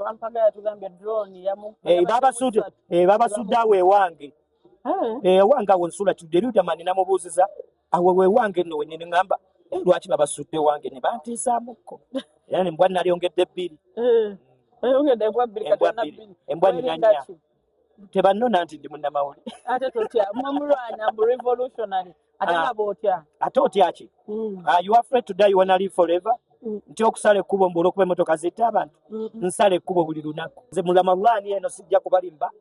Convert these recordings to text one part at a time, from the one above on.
Walukagga yatugambye drone Babasudde awo ewange. Ewange awo nsula kidde Riderman namubuuziza awo wewange nno wenyini, ŋŋamba, "Lwaki babasudde wange?" Ne bantiisaamukko era nembwa nalyongedde 2. Oyongedde embwa 2 kati Embwa olina 2. 2. Embwa nina Weerinda nnya. ki? Tebannona nti ndi munnamawulire. Ate totya, mwe mulwana mbu revolutionary, ate Ah. nga bw'otya. Ate otya ki? You afraid to die, you wanna live forever? Nti okusala ekkubo mbu olwokuba emmotoka zitta abantu. Nsala ekkubo buli lunaku. Nze mu Ramadhaani eno sijja kubalimba,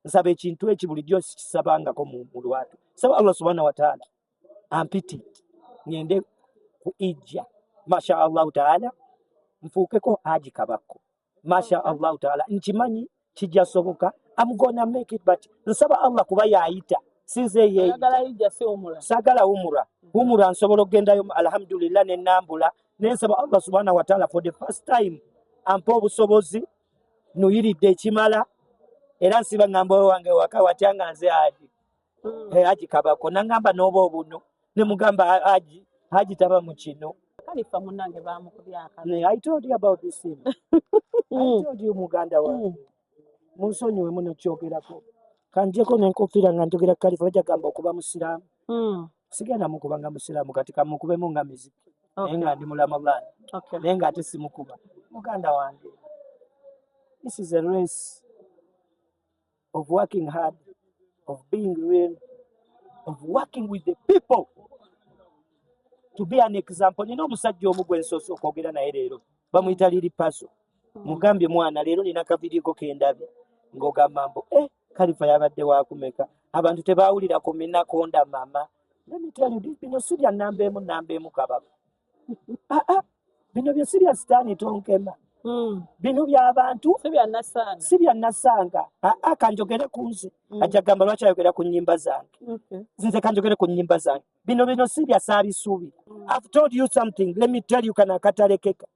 nsaba ekintu eki bulijjo sikisabangako mu lwatu. Saba Allah subhanahu wa taala ampite ngende ku ijja, masha Allahu taala, nfuukeko Haji Kabako, masha Allahu taala. Nkimanyi kijja soboka. I'm gonna make it, but nsaba Allah kuba yayita, sinze yeeyita. Oyagala hijja, si umura? Saagala umura. Umura nsobola okugendayo, alhamdulillah, nenambula. Nensaba Allah subhanahu wataala for the first time ampe obusobozi nuyiridde ekimala. Era nsiba ngamba wange waka watya nga nze Haji. Haji Kabako nangamba n'oba obuno nemugamba Haji, Haji taba mu kino. Kalifa munnange bamukubye akabi. I told you about this thing. I told you, muganda wange. Munsonyiwe muno kyogerako, kanjeko nenkofiira nga njogera Kalifa, bajja gamba okuba musiraamu. Sigenda mukuba nga musiraamu, kati kamukubemu nga miziki, naye nga ndi mu Ramadhan. Naye nga ate simukuba muganda wange. This is a race of working hard, of being real, of working with the people to be an example. Nina omusajja omu gwe nsoose okwogera naye leero, bamuyita Liri Paso. Mugambye, "Mwana, leero nina kavidiyo kendabye ng'ogamba mbu Kalifa yabadde wakumeka, abantu tebawulira ku minakonda." Mama, let me tell you this, bino si bya namba emu, namba emu kabaka. Ah, ah, bino bye si bya sitaani tonkema. Bino by'abantu. Si bya Nassanga. Si bya Nassanga. Aa, kanjogere ku nze. Ajja gamba lwaki ayogera ku nnyimba zange. Nze kanjogere ku nnyimba zange. Bino si bya saabisuubira. I've told you something, let me tell you, kano akatalekeka.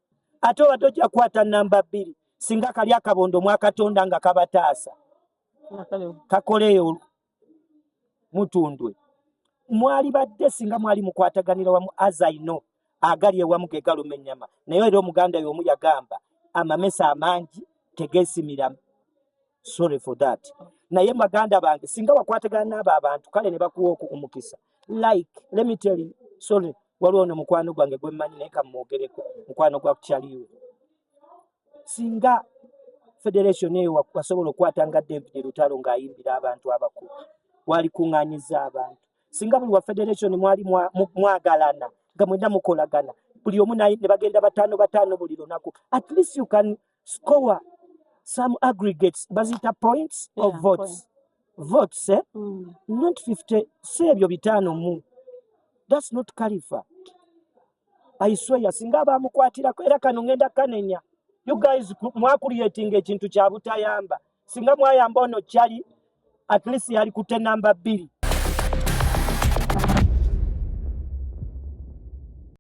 Ate obadde ojja kukwata namba 2 singa kali akabondo mwakatonda nga kabataasa. Kakoleeyo mutundwe mwali badde singa mwali mukwataganira wamu. As I know, agali ewamu ge galuma ennyama. Naye era omuganda y'omu yagamba amamesa amangi tegeesimiramu. Sorry for that. Naye baganda bange, singa wakwatagana n'abo abantu kale ne bakuwa omukisa, like, let me tell you, sorry, waliwo ono mukwano gwange gwe mmanyi, naye kamwogereko, mukwano gwa kukyaliwe. Singa federation eyo wasobola okukwata nga David Lutalo ng'ayimbira abantu abakulu, wali kuŋŋaanyiza abantu. Singa buli wa federation mwali mwagalana nga mwenna mukolagana, buli omu ne bagenda bataano bataano buli lunaku, at least you can score some aggregates, baziyita points of votes, votes, eh? Not 50, si ebyo 50 mu. That's not Kalifa, I swear. Singa abamukwatirako, era kano ngenda kanenya. You guys mwakulietinga ekintu kya butayamba. Singa mwayamba ono kyali, at least yali kutte namba 2.